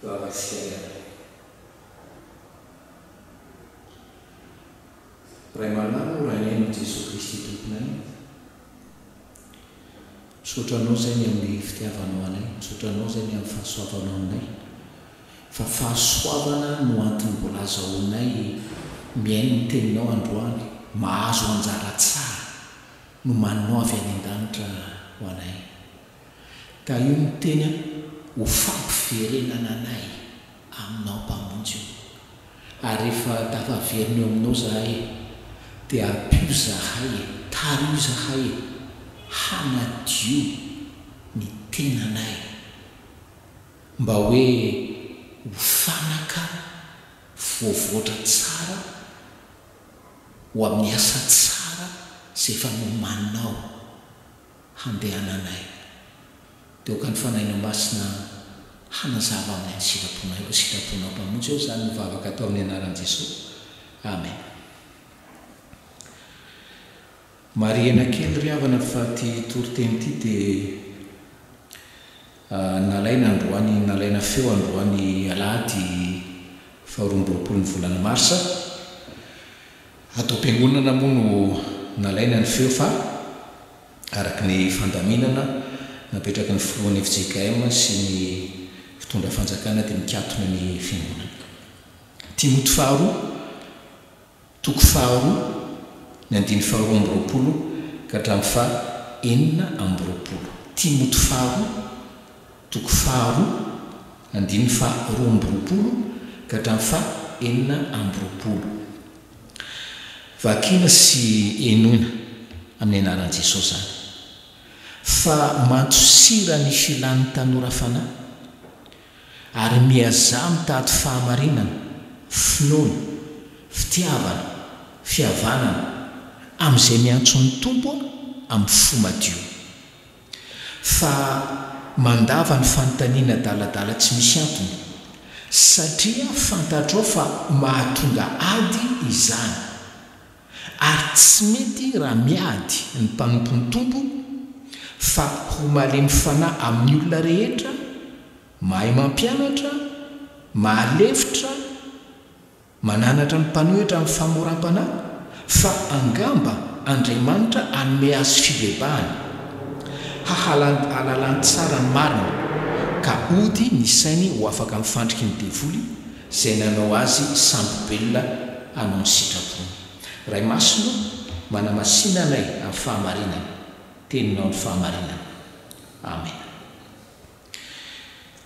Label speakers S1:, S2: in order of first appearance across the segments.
S1: Vavaka ihany. Ray malala o Rainay no Jesoa Kristy Tomponay, misaotra Anao izay ny amin'ny fitiavanao anay, misaotra Anao izay ny amin'ny fahasoavanao aminay, fa fahasoavana no antony mbola azahoanay mihaino ny Teninao androany, mahazo anjara tsara nomaninao avy any an-danitra ho anay. Tahio ny Teny ho fampiverenana anay aminao Mpamonjy o. Ary rehefa tafaverina eo aminao zahay e, dia ampio zahay e, tariho zahay e, hanadio ny tenanay mba hoe ho fanaka voavoatra tsara ho amin'ny asa tsara izay efa nomaninao handehananay. Dia aoka ny Fanahinao Masina hanazava aminay ny sitraponao, sitraponao Mpamonjy ô, izany no vavaka atao amin'ny anaran'i Jesoa. Amen. Marihina kely ry havana fa ity toriteny ity dia nalaina androany, nalaina feo androany alahady faharoa amby roapolo ny volana marsa. Ato am-piangonana moa no nalaina ny feo fa araka ny fandaminana napetraky ny filohan'ny fjkm sy ny mpitondra fanjakana dia mikatona ny fiangonana. Timoty faharoa, toko faharoa, ny andininy faharoa amby roapolo ka hatramin'ny faha 26. Timoty faharoa, toko faharoa, andininy faha 22 ka hatramin'ny faha 26. Vakina sy henoina amin'ny anaran'i Jesosy izany. Fa mandosira ny filan'ny tanora fanahy, ary miazaha mitady fahamarinana, finoana, fitiavana, fihavanana, amin'izay miantso ny Tompo amin'ny fo madio. Fa mandava ny fanontaniana adaladala tsy misy antony, satria fantatrao fa mahatonga ady izany. Ary tsy mety raha miady ny mpanompon'ny Tompo, fa ho malemy fanahy amin'ny olona rehetra, mahay mampianatra, mahalefitra, Mananatra ny mpanohitra amin'ny famoram-panahy fa angamba Andriamanitra hanome azy fibebahana, hahalalany tsara ny marina, ka hody ny sainy ho afaka amin'ny fandriky ny devoly izay nanao azy sambo-belona hanao ny sitrapony. Ray Masina o, manamasina anay amin'ny fahamarinana. Teninao ny fahamarinana. Amena.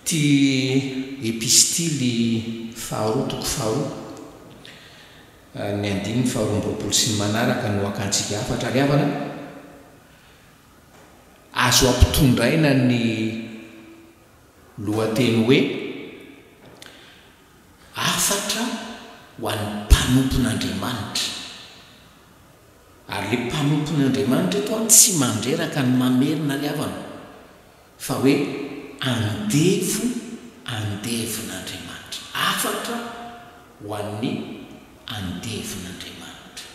S1: Ity epistily faharoa toko faharoa, ny andininy faharoa amby roapolo sy ny manaraka no hakantsika hafatra ry havana. Azo ampitondraina ny lohateny hoe Hafatra ho an'ny mpanompon'Andriamanitra. Ary ilay mpanompon'Andriamanitra eto an, tsy mandreraka ny mamerina ry havana. Fa hoe andevo andevon'Andriamanitra. Hafatra ho an'ny andevon'Andriamanitra.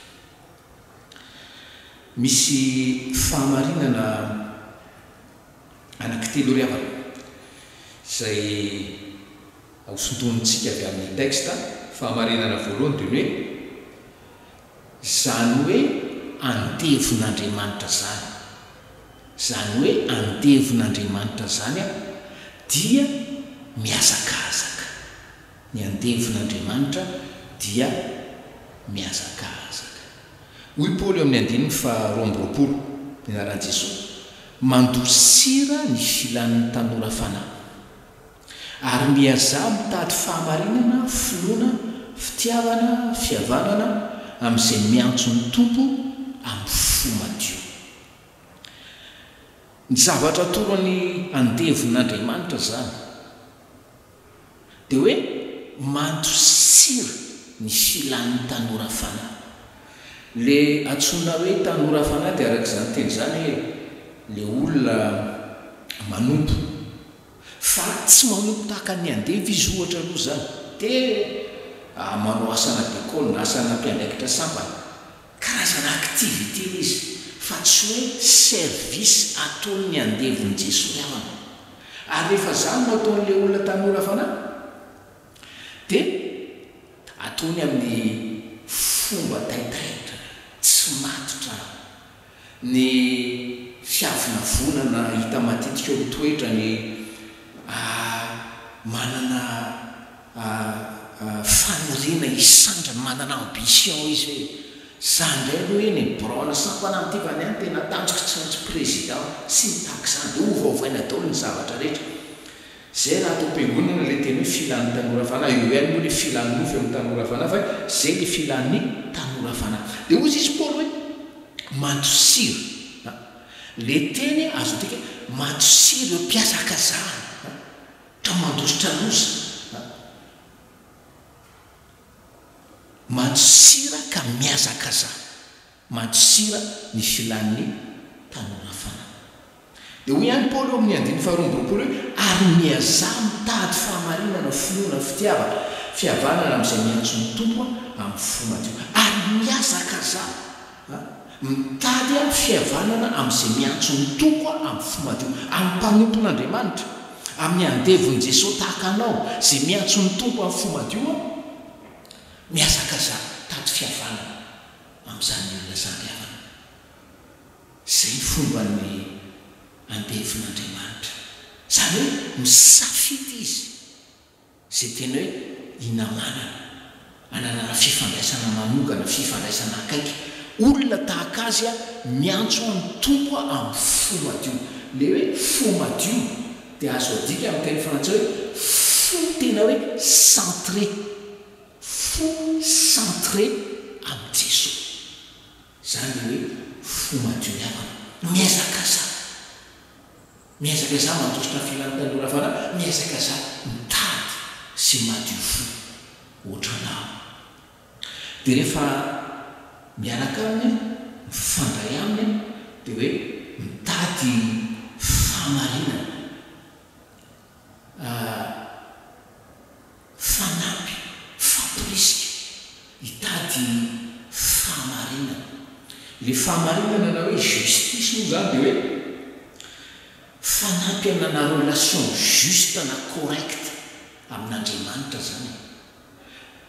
S1: Misy fahamarinana anankitelo ry havana, izay hosintonintsika avy amin'ny texte. Fahamarinana voalohany dia ny hoe, izany hoe andevon'Andriamanitra izany. Izany hoe andevon'Andriamanitra izany aho dia mihazakazaka. Ny andevon'Andriamanitra dia mihazakazaka. Hoy Paoly eo amin'ny andininy faha 22, ny anaran'i Jesoa, Mandosira ny filan'ny tanora fanahy, ary mihazaha mitady fahamarinana, finoana, fitiavana, fihavanana amin'izay miantso ny Tompo amin'ny fo madio. Ny zavatra atoroan'ny andevon'Andriamanitra izany dia hoe mandosira ny filan'ny tanora fanahy. Le antsoina hoe tanora fanahy dia araka izany teny izany hoe le olona manompo fa tsy manompo tahaka ny andevo izy ohatra aloha izany dia manao asana dekona, asana mpiandraikitra sampana. Karazana activité ilay izy fa tsy hoe service ataon'ny andevon'i Jesoa ry havana. Ary rehefa izany no ataon'ilay olona tanora fanahy. Ataony amin'ny fomba taitaitra, tsy matotra. Ny fiavonavonana hita matetika eo amin'ny toetrany, manana faniriana hisandrana, manana ambition izy hoe, za indray aloha eny e, biraona sampana amin'ity fa ny ahy ny tena tanjoko tsy maintsy président sy ny tahaka izany, dia ovaovaina daholo ny zavatra rehetra. Zay raha ato am-piangonana ilay teny hoe filan'ny tanora fanahy, eo ihany moa ilay filan'ny nofo eo amin'ny tanora fanahy fa zay ilay filan'ny tanora fanahy. Dia hozy izy Paoly hoe mandosira a! Ilay teny azo adika hoe mandosira ireo mpihazakazahana a! Ka mandositra loza a! Mandosira ka mihazakazaha. Mandosira ny filan'ny tanora fanahy. Dia hoy ihany Paoly eo amin'ny andininy faharoa amby 20 hoe, Ary miezaha mitady fahamarinana, finoana, fitiavana, fihavanana amin'izay miantso ny Tompo amin'ny fo madio. Ary mihazakazaha mitady fihavanana amin'izay miantso ny Tompo amin'ny fo madio, amin'ny mpanompon'Andriamanitra, amin'ny andevon'i Jesoa tahaka anao, izay miantso ny Tompo amin'ny fo madio, mihazakazaha mitady fihavanana amin'izany olona izany ry havana. Izay ny fomban'ny andevon'Andriamanitra. Izany hoe misafidy izy izay tena hoe hinamanana, hananana fifandraisana manokana, fifandraisana akaiky. Olona tahaka azy miantso ny Tompo amin'ny fo madio. Ilay hoe fo madio dia azo adika amin'ny teny frantsay hoe fo tena hoe centré, fo centré amin'i Jesoa. Izany dia hoe fo madio ny havana. Mihazakazaha. Mihazakazaha mandositra ny filan'ny tanora fanahy, mihazakazaha mitady sy madio fo ohatranao. Dia rehefa miaraka aminy, mifandray aminy, dia hoe mitady fahamarinana. Fanampy, famporisika, hitady fahamarinana. Ilay fahamarinana na hoe justice moa izany dia hoe fanampy hanana relation juste na correcte amin'Andriamanitra izany e.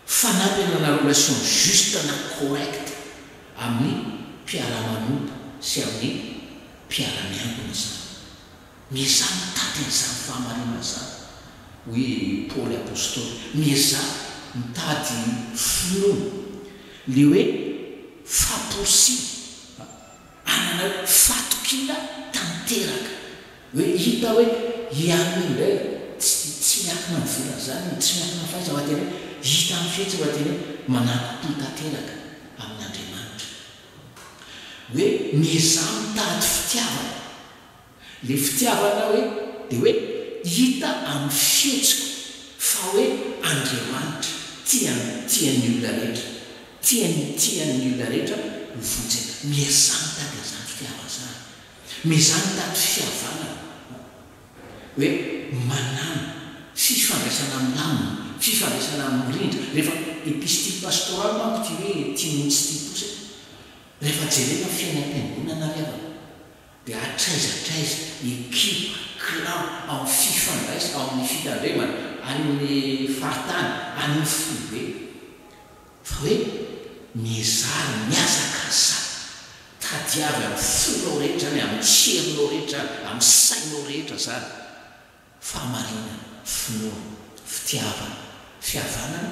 S1: Fanampy hanana relation juste na correcte amin'ny mpiara-manompo sy amin'ny mpiara-miangona izany. Miezaha mitady an'izany fahamarinana izany, hoy i Paoly Apostoly. Miezaha mitady finoana. Ilay hoe famporisihana, hanana fahatokiana tanteraka. Hoe hita hoe i anona indray tsy tsy miankina amin'ny vola izany, tsy miankina amin'ny fahaizana fa tena hoe hita amin'ny fihetsiny fa tena hoe manankom-po tanteraka amin'Andriamanitra. Hoe miezaha mitady fitiavana. Le fitiavana hoe de hoe hita amin'ny fihetsiko fa hoe Andriamanitra tia tia ny olona rehetra, tiany tiany ny olona rehetra ho vonjena. Miezaha mitady an'izany fitiavana izany. Miezaha mitady fihavanana. Hoe manana fifandraisana milamina, fifandraisana mirindra. Rehefa epistily pastorale manko ity hoe tia noho tsy tia kosa e. Rehefa jerena ny fiainam-piangonana ry havana dia hatraiza hatraiza, ekipa, clan, ao amin'ny fifandraisana, ao amin'ny fitandremana, any amin'ny faritany, any amin'ny foibe. Fa hoe miezaha ary mihazakazaha, tadiavy amin'ny fonao rehetra izany, amin'ny herinao rehetra, amin'ny sainao rehetra izany. Fahamarinana, finoana, fitiavana, fihavanana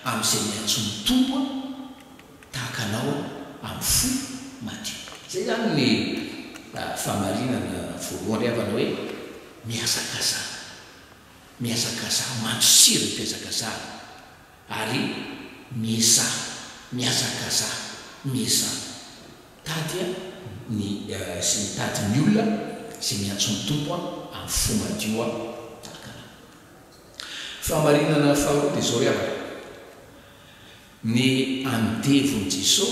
S1: amin'izay miantso ny Tompo tahaka anao amin'ny fo madio. Izay izany ny fahamarinana voalohany ry havana hoe mihazakazaha, mihazakazaha, mandosira ny fihazakazahana ary miezaha, mihazakazaha, miezaha. Mitady ny sy mitady ny olona izay miantso ny Tompo amin'ny fo madio tahaka anao. Fahamarinana faharoa dia izao ry havana, ny andevon'i Jesoa,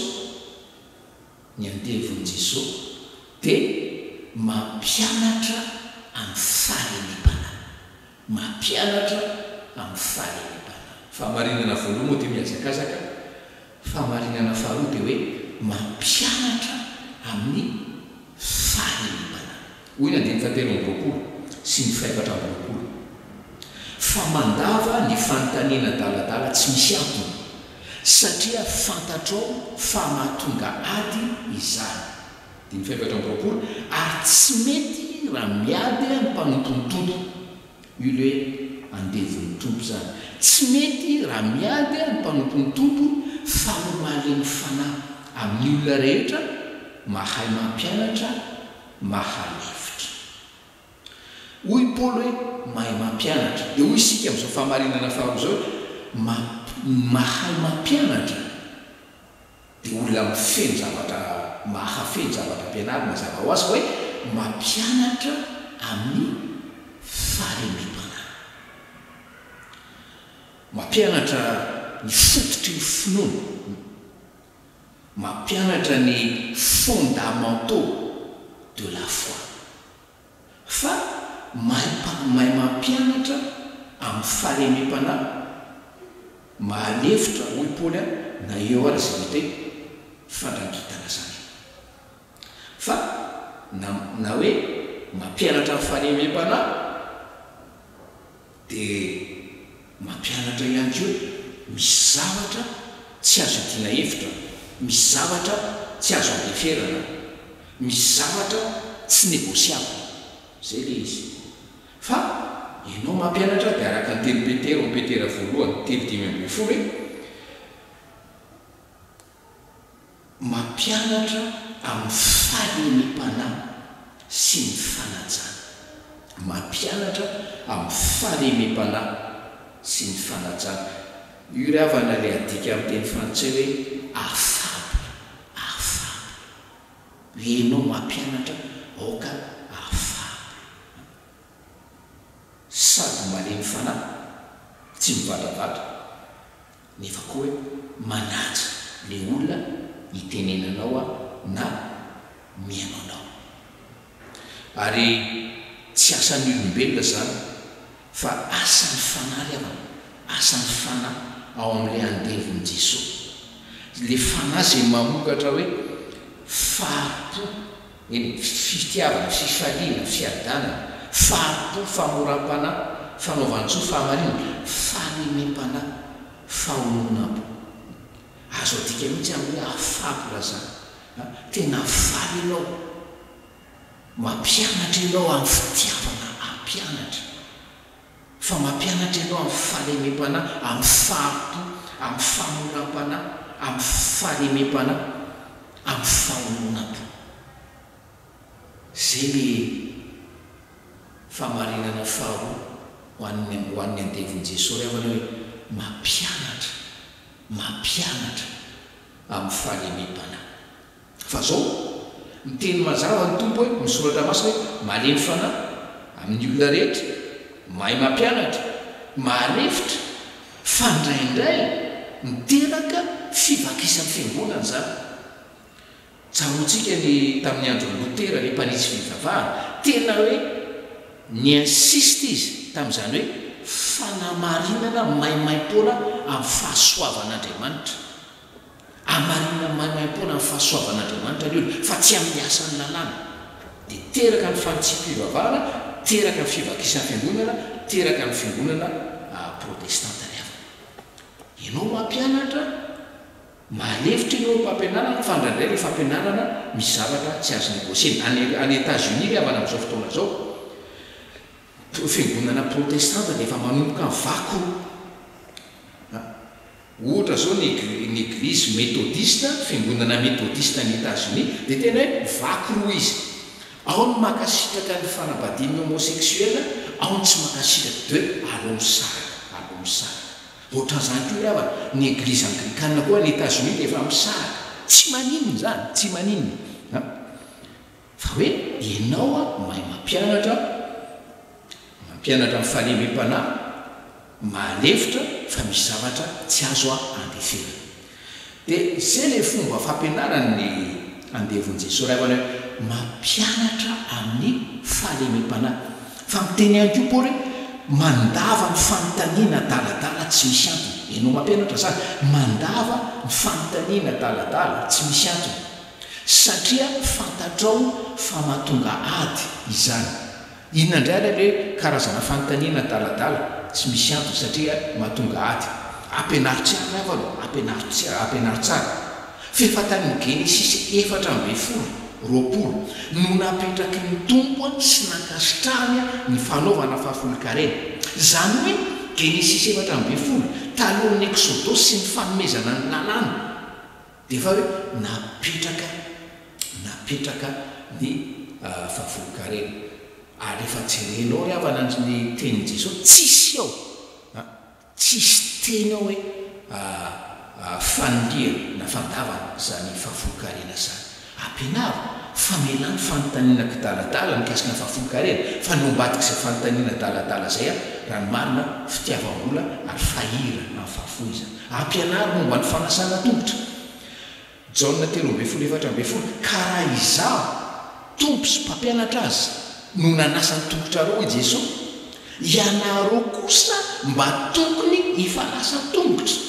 S1: ny andevon'i Jesoa dia mampianatra amin'ny fahalemem-panahy, mampianatra amin'ny fahalemem-panahy. Fahamarinana voalohany moa dia mihazakazaka Fahamarinana faharoa dia hoe mampianatra amin'ny fahalemem-panahy. Hoy ny andininy fahatelo amby 20 sy ny fahefatra amby 20. Fa mandava ny fanontaniana adaladala tsy misy antony, satria fantatrao fa mahatonga ady izany. Andininy faha-24, Ary tsy mety raha miady ny mpanompon'ny Tompo. Io ilay hoe andevon'ny Tompo izany. Tsy mety raha miady ny mpanompon'ny Tompo fa ho malemy fanahy amin'ny olona rehetra, mahay mampianatra, mahalefitra. Hoy i Paoly hoe mahay mampianatra. Dia hoy isika amin'izao fahamarinana faharoa izao hoe mahay mampianatra dia olona mifehy ny zavatra, mahafehy ny zavatra ampianariny mazava ho azy fa hoe mampianatra amin'ny fahalemem-panahy. Mampianatra ny fototry ny finoana. Mampianatra ny fondamentaux de la foi. Fa mahay mahay mampianatra amin'ny fahalemem-panahy, mahalefitra, hoy Paoly an, na eo ara izay mety hoe fandrangitana izany. Fa na na hoe mampianatra amin'ny fahalemem-panahy dia mampianatra ihany koa misy zavatra tsy azo iadiana hevitra, misy zavatra tsy azo andeferana, misy zavatra tsy négociable. Izay ilay izy. Fa ianao mampianatra dia araka ny tenin'i Petera ao Petera voalohany 3:15 hoe, Mampianatra amin'ny fahalemem-panahy sy ny fanajana. Mampianatra amin'ny fahalemem-panahy sy ny fanajana. Io ry havana ilay adika amin'ny teny frantsay hoe affable, affable. Hoe ianao mampianatra aoka affable. Sady malemy fanahy, tsy mivadravadra. Nefa koa hoe manaja le olona itenenanao na mihaino anao. Ary tsy asan'ny olombelona izany fa asan'ny Fanahy ry havana, asan'ny Fanahy ao amin'ilay andevon'i Jesoa. Ilay Fanahy izay mamokatra hoe fahari-po, eny e, fitiavana, fifaliana, fiadanana, fahari-po, famoram-panahy, fanaovan-tsoa, fahamarinana, fahalemem-panahy, fahononam-po. Azo adika mihitsy amin'ny hoe affable izany. Tena faly ianao. Mampianatra ianao amin'ny fitiavana hampianatra. Fa mampianatra ianao amin'ny fahalemem-panahy, amin'ny fahari-po, amin'ny famoram-panahy, amin'ny fahalemem-panahy, amin'ny fahononam-po. Izay le fahamarinana faharoa ho an'ny ho an'ny andevon'i Jesoa ry havana hoe mampianatra, mampianatra amin'ny fahalemem-panahy. Fa zao, miteny mazava ny Tompo hoe, ny Soratra Masina hoe, malemy fanahy, amin'ny olona rehetra, mahay mampianatra, mahalefitra, fa indraindray miteraka fivakisan'ny fiangonana izany. Tsaroantsika ny tamin'ny andron'i Lotera, ilay mpanitsy fivavahana, tena hoe ni-insiste izy tamin'izany hoe fanamarinana maimaim-poana amin'ny fahasoavan'Andriamanitra. Hamarinina maimaimpoana amin'ny fahasoavan'Andriamanitra ny olona, fa tsy amin'ny asan'ny lalàna. Dia teraka ny fanitsiam-pivavahana, teraka ny fivakisan'ny fiangonana, teraka ny fiangonana protestanta ry havana. Ianao mampianatra, mahalefitra ianao eo am-pampianarana, fa indraindray ilay fampianarana misy zavatra tsy azo negocier-na. Any any Etats-Unis ry havana amin'izao fotoana izao, fiangonana protestanta dia efa manomboka mivaky roa. Ohatra izao ny ny eglizy metodista, fiangonana metodista any Etazonia, dia tena hoe vaky roa izy. Ao ny mankasitraka ny fanambadian'ny homosexuel, ao ny tsy mankasitraka. Dia hoe aleo misaraka, aleo misaraka. Ohatran'izany koa ry havana, ny eglizy anglikana koa any Etazonia dia efa misaraka. Tsy maninona izany, tsy maninona an. Fa hoe ianao mahay mampianatra, mampianatra amin'ny fahalemem-panahy, mahalefitra fa misy zavatra tsy azo andeferana. Dia izay ilay fomba fampianaran'ny andevon'i Jesoa Ray havana hoe mampianatra amin'ny fahalemem-panahy. Fa miteny ihany koa Paoly hoe mandava ny fanontaniana adaladala tsy misy antony. Ianao mampianatra izany, mandava ny fanontaniana adaladala tsy misy antony. Satria fantatrao fa mahatonga ady izany. Inona indray ary ilay hoe karazana fanontaniana adaladala? tsy misy antony satria mahatonga ady. Ampianaro tsara ry havana ô, ampianaro tsara, ampianaro tsara. F'efa tany Genesisy 14, 20 no napetraky ny Tompo sy nankasitrahany ny fanaovana fahafolonkarena. Izany hoe Genesisy 14, talohan'ny Eksodosy sy ny fanomezana ny lalàna, dia efa hoe napetraka, napetraka ny fahafolonkarena. Ary rehefa jerenao ry havana ny tenin'i Jesosy, tsisy ao an, tsisy teny ao hoe faniriana na fandavana izany fahafolonkarena izany. Ampianaro fa mialà ny fanontaniana kidaladala mikasika ny fahafolonkarena, fa ny ao ambadik'izay fanontaniana adaladala izay an, raha ny marina, fitiavam-bola ary fahira amin'ny fahafohizana. Ampianaro momba ny fanasana tongotra. Jaona 13 14, Ka raha Izaho, Tompo sy Mpampianatra aza, no nanasa ny tongotrareo, hoy Jesoa, ianareo kosa mba tokony hifanasa tongotra.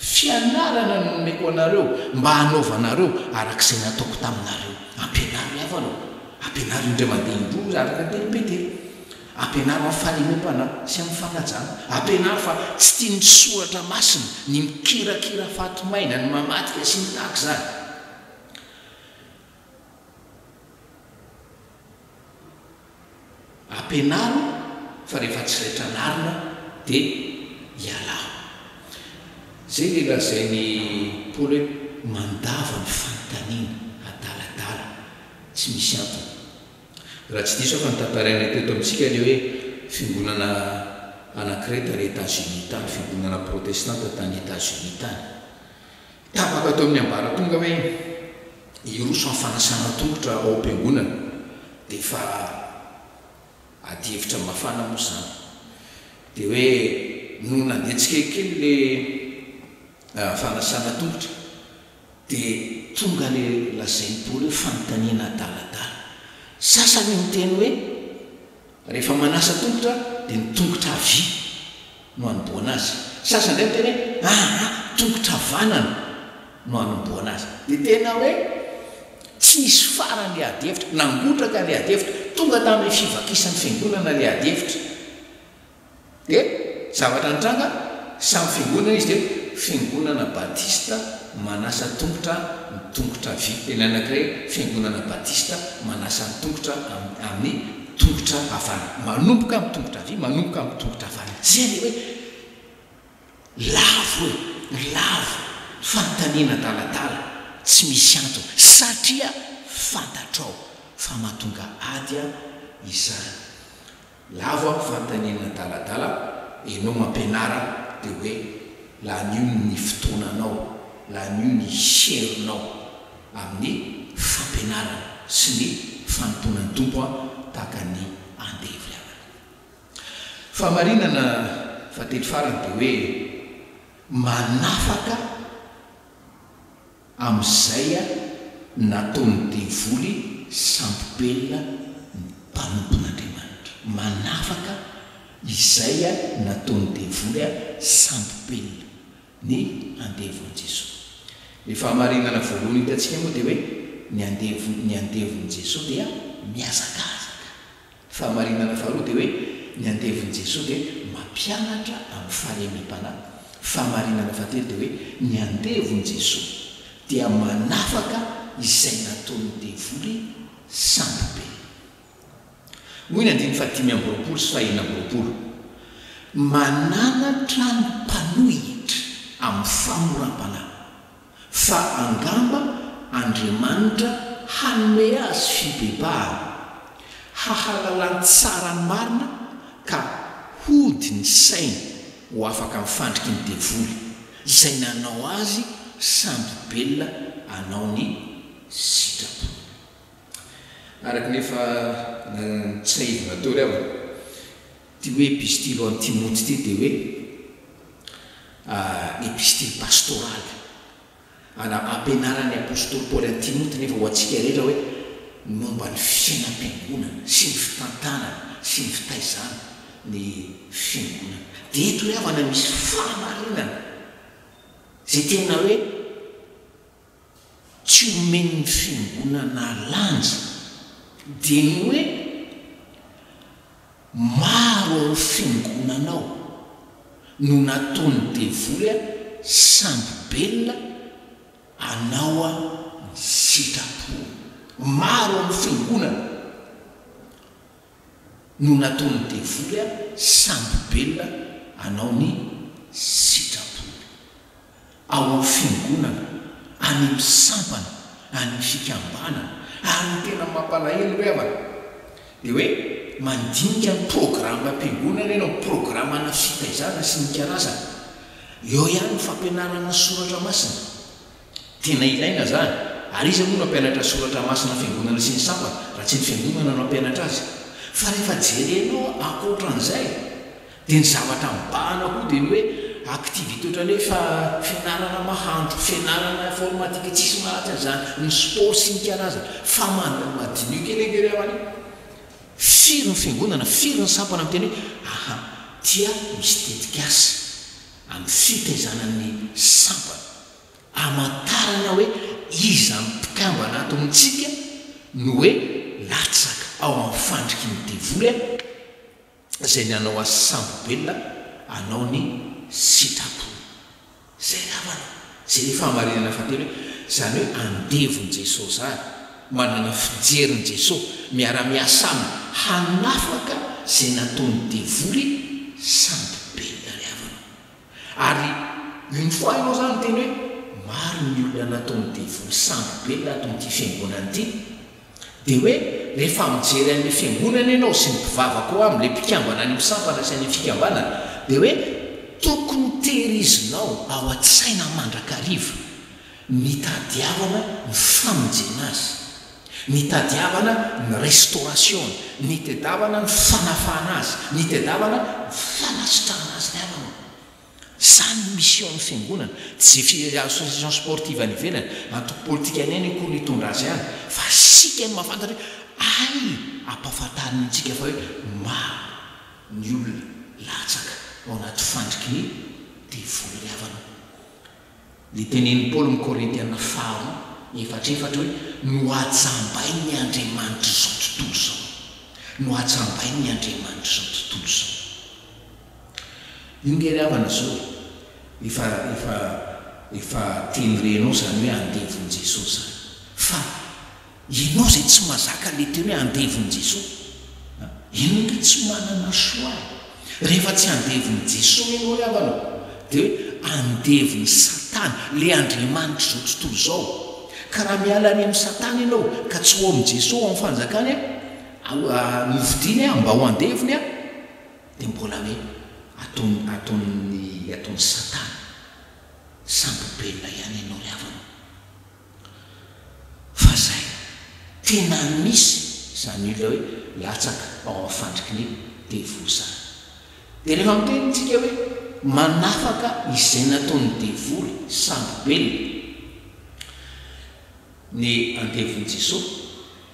S1: Fianarana no nomeko anareo mba hanaovanareo araka izay nataoko taminareo. Ampianaro ny havanao. Ampianaro indray mandeha indroa araka ny tenin'i Petera. Ampianaro amin'ny fahalemem-panahy sy amin'ny fanajana. Ampianaro fa tsy tian'ny Soratra Masina ny mikirakira faty maina, ny mamadika sy ny tahaka izany. Ampianaro fa rehefa tsy raitra anarina dia ialao. Izay ilay lazain'i Paoly hoe mandava ny fanontaniana adaladala tsy misy antony. Raha tsy diso aho fa notantarainay teto amintsika ilay hoe fiangonana anankiray tany Etats-Unis tany, fiangonana protestanta tany Etats-Unis tany. Tapaka teo amin'ny ambaratonga hoe hiroso amin'ny fanasana tongotra ao am-piangonana dia efa adihevitra mafana moa izany. Dia hoe nony nandeha tsikelikely ilay fanasana tongotra Dia tonga ilay lazain'i Paoly hoe fanontaniana adaladala. Sasany miteny hoe rehefa manasa tongotra dia ny tongotra havia no anombohana azy. Sasany indray miteny hoe aa tongotra havanana no anombohana azy. Dia tena hoe tsy nisy farany ilay adihevitra, nangotraka ilay adihevitra, tonga tamin'ilay fivakisan'ny fiangonana ilay adihevitra. Dia zavatra nitranga, samy fiangonana izy dia fiangonana batista manasa tongotra ny tongotra havia, dia ny anankiray fiangonana batista manasa ny tongotra amin'ny tongotra havanana, manomboka amin'ny tongotra havia, manomboka amin'ny tongotra havanana. Izay ilay hoe lavo e, lavo, fanontaniana adaladala tsy misy antony, satria fantatrao fa mahatonga ady izany. Lavo aho fanontaniana adaladala enao mampianara de hoe lanio ny fotoananao lanio ny herinao amin'ny fampianarana sy ny fanompoana ny Tompo an tahaka ny andevo ry havana. Fahamarinana fahatelo farany de hoe manafaka Amin'izay nataon'ny devoly sambo-belona ny mpanompon'Andriamanitra. Manafaka izay nataon'ny devoly sambo-belona ny andevon'i Jesoa. Ny fahamarinana voalohany hitantsika moa dia hoe ny andevo ny andevon'i Jesoa dia mihazakazaka. Fahamarinana faharoa dia hoe ny andevon'i Jesoa dia mampianatra amin'ny fahalemem-panahy. Fahamarinana fahatelo dia hoe ny andevon'i Jesoa dia manafaka izay nataon'ny devoly sambo-be. Hoy ny andininy fahadimy amby 20 sy fahenina amby 20, Mananatra ny mpanohitra amin'ny famoram-panahy. Fa angamba Andriamanitra hanome azy fibebahana, hahalalany tsara ny marina ka hody ny sainy ho afaka amin'ny fandriky ny devoly, izay nanao azy sambo-belona hanao ny sitrapony. Araka ny efa notsahivina teo ry havana, ity hoe epistily ho an'i Timoty ity dia hoe epistily pastoraly. Ana ampianaran'ny apostoly Paoly an'i Timoty nefa ho antsika rehetra hoe momba ny fiainam-piangonana sy ny fitantanana sy ny fitaizana ny fiangonana. Dia eto ry havana misy fahamarinana izay tena hoe tsy omen'ny fiangonana lanja dia ny hoe maro. Maro ao amin'ny fiangonanao no nataon'ny devoly sambo-belona anao ny sitrapony. Maro amin'ny fiangonana no nataon'ny devoly sambo-belona anao ny sitrapony. Ao amin'ny fiangonana, any amin'ny sampana, any amin'ny fikambanana. Ary ny tena mampalahelo ry havana dia hoe mandinika ny programam-piangonana ianao, programana fitaizana sy ny karazany. Eo ihany ny fampianarana ny soratra masina. Tena ilaina izany. Ary iza moa no hampianatra soratra masina ny fiangonana sy ny sampana raha tsy ny fiangonana no hampianatra azy? Fa rehefa jerenao ankoatran'izay dia ny zavatra mibahana koa dia ny hoe activité ohatran'ny hoe fa fianarana mahandro, fianarana informatique, tsisy maharatsy an'izany, ny sport sy ny karazany. Fa madinio kely ange ry havana e! Firy ny fiangonana, firy ny sampana miteny hoe aha, tia misy tetikasa amin'ny fitaizana ny sampana. Hamantarana hoe iza amin'ny mpikambana ato amintsika no hoe latsaka ao amin'ny fandriky ny devoly izay nanao azy sambo-belona hanao ny sitrapony. Izay ravana, izay ilay fahamarinana fahatelo hoe, izany hoe andevon'i Jesoa izany, manana fijerin'i Jesoa, miara-miasa aminy hanafaka izay nataon'ny devoly sambo-belona ry havana. Ary une fois ianao zany miteny hoe maro ny olona nataon'ny devoly sambo-belona ato amin'ity fiangonana ity, dia hoe rehefa mijery an'ilay fiangonana ianao sy ny mpivavaka ao aminy, ilay mpikambana any amin'ny sampana sy any amin'ny fikambanana, dia hoe tokony tehirizinao ao an-tsaina mandrakariva ny hitadiavana ny famonjena azy. Nitadiavana ny restauration, nitedavana ny fanafahana azy, nitedavana ny fanasitrahana azy ny havana. Zany ny mission ny fiangonana, tsy ze association sportive any ivelany, antoko politika any any akory hitondra azy any, fa isika no mahafantatra hoe hay ampahafantarina antsika fa hoe maro ny olona latsaka ao anaty fandriky ny devoly ry havana. Ny tenenin'i Paoly amin'ny Korintiana faharoa efatrefatra hoe, Nohajambain'ny andriamanitr'izao tontolo izao. Nohajambain'ny andriamanitr'izao tontolo izao. Io nge ry havana izao e, efa, efa, efa teny renao izany hoe andevon'i Jesosy izany. Fa Ianao izay tsy mazaka le teny hoe andevon'i Jesoa a! Ianao nge tsy manana choix e! Rehefa tsy andevon'i Jesoa ianao ry havana ô, dia hoe andevon'i Satana, le andriamanitr'izao tontolo izao. Ka raha miala any amin'i Satana ianao ka tsy ho ao amin'i Jesoa ao amin'ny fanjakany a, novidiany a, mba ho andevony a, dia mbola hoe ataony, ataon'ny, ataon'i Satana sambo-belona ihany ianao ry havana ô. Fa zay, tena misy zany olona hoe latsaka ao amin'ny fandriky ny devoly zany. Dia rehefa miteny tsika hoe manafaka izay nataon'ny devoly sambo-belona ny andevon'i Jesoa,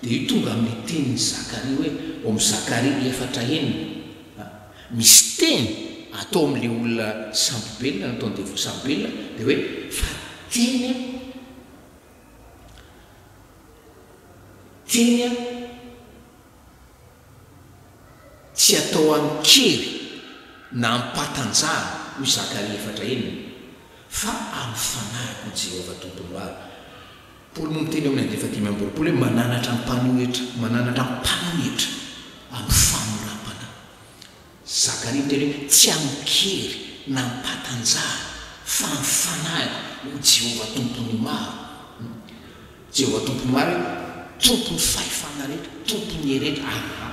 S1: dia io tonga amin'ny tenin'i Zakaria hoe ao amin'ny Zakaria 4 6, misy teny atao amin'ilay olona sambo-belona, nataon'ny devoly sambo-belona, dia hoe fa teny Teny tsy atao amin-kery na amim-pahatanjahana, hoy Zakaria 4 6, fa amin'ny fanahiko, hoy Jehovah Tompon'ny maro. Paoly moa miteny ao amin'ny andiany faha-25 hoe mananatra mpanohitra, mananatra mpanohitra amin'ny famoram-panahy. Zakaria miteny hoe, Tsy amin-kery na amim-pahatanjahana, fa amin'ny fanahiko, hoy Jehovah Tompon'ny maro. Jehovah Tompon'ny maro hoe, Tompon'ny fahefana rehetra, Tompon'ny hery rehetra, aha,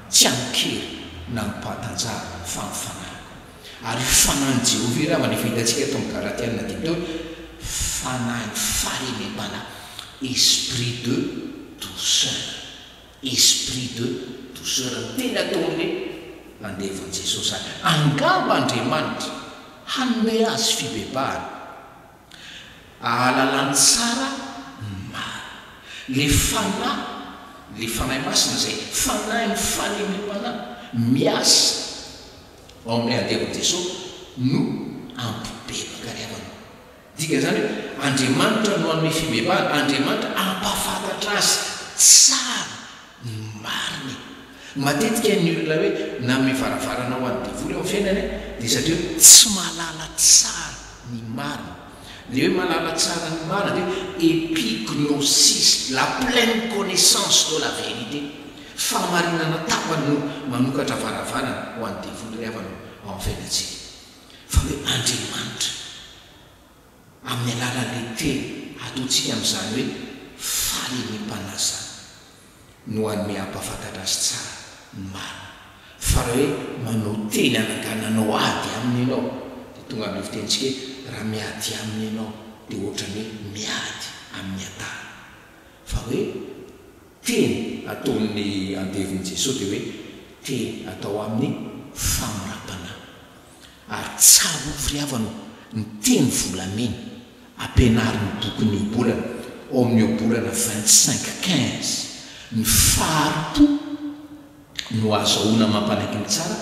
S1: tsy amin-kery na amim-pahatanjahana, fa amin'ny fanahiko. Ary io fanahin'i Jehovah io, ry havana, efa hitantsika tao amin'ny Galatiana dimy teo hoe, fanahin'ny fahalemem-panahy, esprit de douceur. Esprit de douceur no tena ataon'ny andevon'i Jesosy any. Angamba Andriamanitra hanome azy fibebahana ahalalany tsara ny marina. Le Fanahy, le Fanahy Masina izay Fanahin'ny fahalemem-panahy miasa ao amin'ilay andevon'i Jesosy no hampibebaka ry havana. Dikan'izany hoe Andriamanitra no hanome fibebahana, Andriamanitra hampahafantatra azy tsara ny marina e! Matetika ny olona hoe nanome varavarana ho an'ny devoly eo amin'ny fiainany dia satria hoe tsy mahalala tsara ny marina. Ilay hoe mahalala tsara ny marina dia hoe epignosis, la pleine connaissance de la vérité. Fahamarinana tapany no manokatra varavarana ho an'ny devoly ry havana ao amin'ny fiainantsika. Fa hoe Andriamanitra. Amin'ny alalan'ilay teny ataontsika amin'izany hoe fahalemem-panahy izany no hanome hampahafantatra azy tsara ny marina. Fa raha hoe manao teny hanangananao ady aminy ianao dia tonga amin'ilay fitenintsika hoe raha miady aminy ianao dia ohatran'ny hoe miady amin'ny adala. Fa hoe teny ataon'ny andevon'i Jesoa dia hoe teny atao amin'ny famoram-panahy. Ary tsarovy ry havana ô, ny teny volamena ampianarin'ny bokin'ny Ohabolana ao amin'ny Ohabolana 25 15, ny fahari-po no ahazahoana mampanaiky ny tsara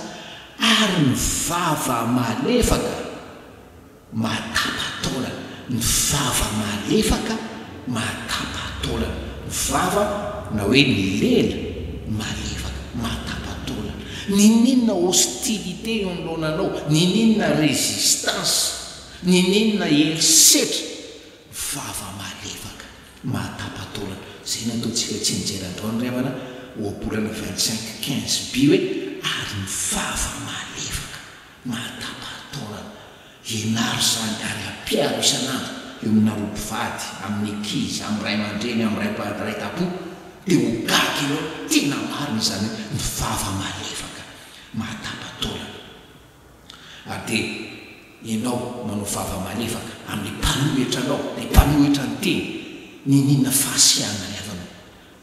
S1: ary ny vava malefaka Mahatapa-taolana. Ny vava malefaka mahatapa-taolana. Ny vava na hoe ny lela malefaka mahatapa-taolana. N'inon'inona hostilité eo anoloananao, n'inon'inona résistance, n'inon'inona herisetra, vava malefaka mahatapa-taolana. Izay no ataontsika tsianjery androany ry havana, ohabolana 25 15 by hoe ary ny vava malefaka Mahatapa-taolana. Ianaro izany ary ampiaro isan'andro eo aminareo mpivady, amin'ny ankizy, amin'ny ray aman-dreny, amin'ny ray ray tam-po, dia ho gaga ianao, tena marina izany hoe ny vava malefaka mahatapa-taolana. Ary dia ianao manao vava malefaka amin'ilay mpanohitra anao, ilay mpanohitra ny teny, n'inon'inona fahasiahana ny havanao.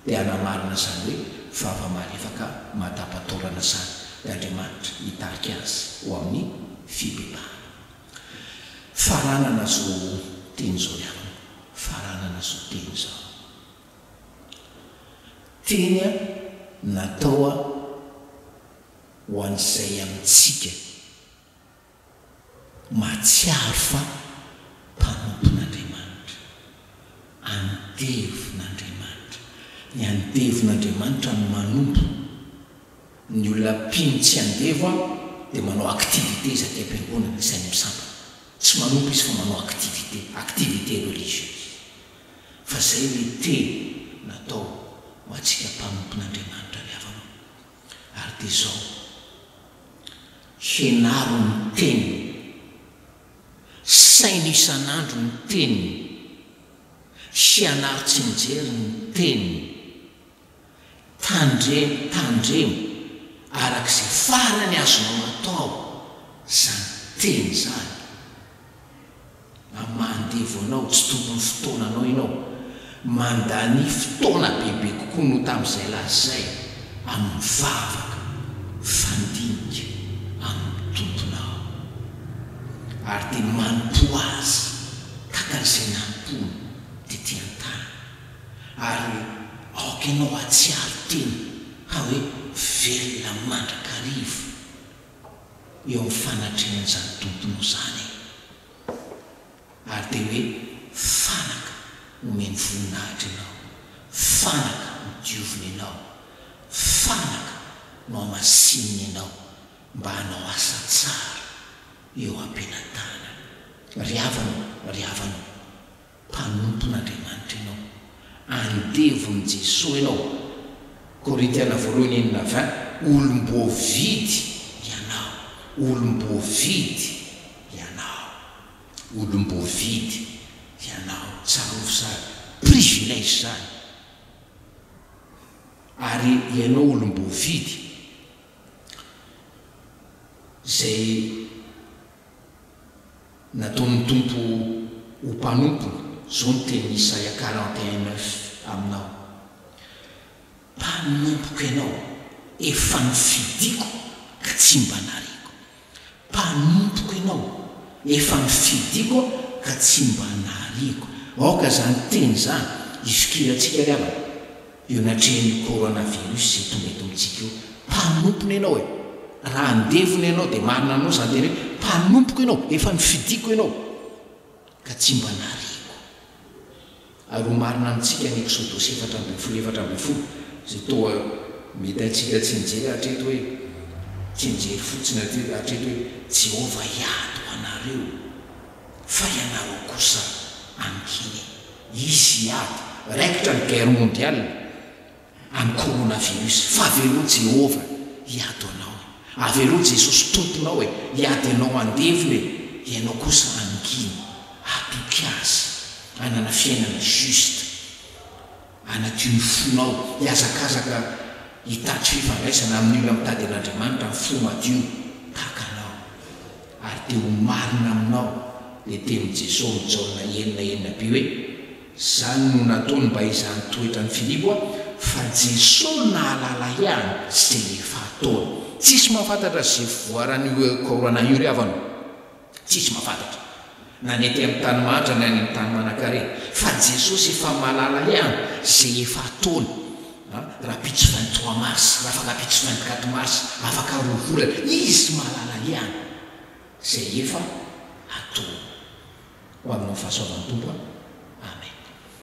S1: Dia hanamarina izany hoe vava malefaka mahatapa-taolana izany dia Andriamanitra hitarika azy ho amin'ny fibebahana. Faranana izao teny izao ry havana, faranana izao teny izao. Teny natao ho an'izay amintsika. Mahatsiaro fa mpanompon'Andriamanitra, andevon'Andriamanitra. Ny andevon'Andriamanitra no manompo. Ny olona mpino tsy andevo an, dia manao activité izy aty am-piangonana, izay no misampana. Tsy manompo izy fa manao activité, activité religieuse. Fa izay ilay teny natao ho antsika mpanompon'Andriamanitra ry havana ô. Ary dia izao. Henaro ny teniny. Saino isan'andro ny teniny. Hianaro tsy mijery ny teniny. Tandremo, tandremo araka izay farany azonao atao izany teny izany. Amin'ny maha andevo anao, tsy tompon'ny fotoananao ianao. Mandania fotoana bebe kokoa noho tamin'izay lasa izay amin'ny vavaka, fandinika amin'ny Tomponao. Ary dia manompoa Azy tahaka an'izay nanompoany tety an-tany. Ary aoka ianao hahatsiaro tena fa hoe velona mandrakariva. eo amin'ny fanatrehan'izany Tomponao izany e! Ary dia hoe fanaka omeny voninahitra ianao, fanaka nodioviny ianao, fanaka nohamasininy ianao mba hanao asa tsara eo am-pelatanany. Ry havana ô, ry havana ô! Mpanompon'Andriamanitra ianao. Andevon'i Jesoa ianao. Korintiana voalohany enina 20, Olom-boavidy ianao. Olom-boavidy ianao. Olom-boavidy ianao. Tsarovy izany. Privilège izany. Ary ianao olom-boavidy izay. Nataon'ny Tompo ho mpanompony, izao no tenin'i Isaia 41 neuf aminao, Mpanompoko ianao, efa nofidiko ka tsy mba nariako. Mpanompoko ianao, efa nofidiko ka tsy mba nariako. Aoka izany teny izany hifikirantsika ry havana eo anatrehan'io coronavirus izay tonga eto amintsika io. Mpanompony ianao e! Raha andevony ianao dia marina aminao izany teny hoe mpanompoko ianao, efa nofidiko ianao ka tsy mba nariako. Ary ho marina amintsika ny Eksodosy 14 14 izay toa. Mety haintsika tsy nijery hatreto hoe, tsy nijery fotsiny hatreto hoe, Jehovah hiady ho anareo, fa ianareo kosa hangina. Hisy hiady. Raikitra ny guerre mondiale amin'ny coronavirus. Fa avelao Jehovah hiady ho anao e. Avelao Jesosy Tomponao e, hiady anao handevona e, ianao kosa hangina, hatoky Azy, hanana fiainana juste. Hanadio ny fonao, hihazakazaka hitady fifandraisana amin'ny olona mitady an'Andriamanitra amin'ny fo madio tahaka anao, ary dia ho marina aminao ilay tenin'i Jesoa ao Jaona enina enina be hoe, Izany no nataony mba hizahany toetra an'i Filipo aho, fa Jesoa nahalala ihany izay efa ataony. Tsisy mahafantatra izay fivoaran'io Kaorana io ry havana. Tsisy mahafantatra. Na ny aty amin'ny tany mahantra na any amin'ny tany manankarena. Fa Jesosy efa mahalala ihany izay efa ataony. A, rahampitso 23 mars, rafakampitso 24 mars, afaka roa volana. Izy mahalala ihany izay efa ataony. Ho aminao ny fahasoavan'ny Tompo a.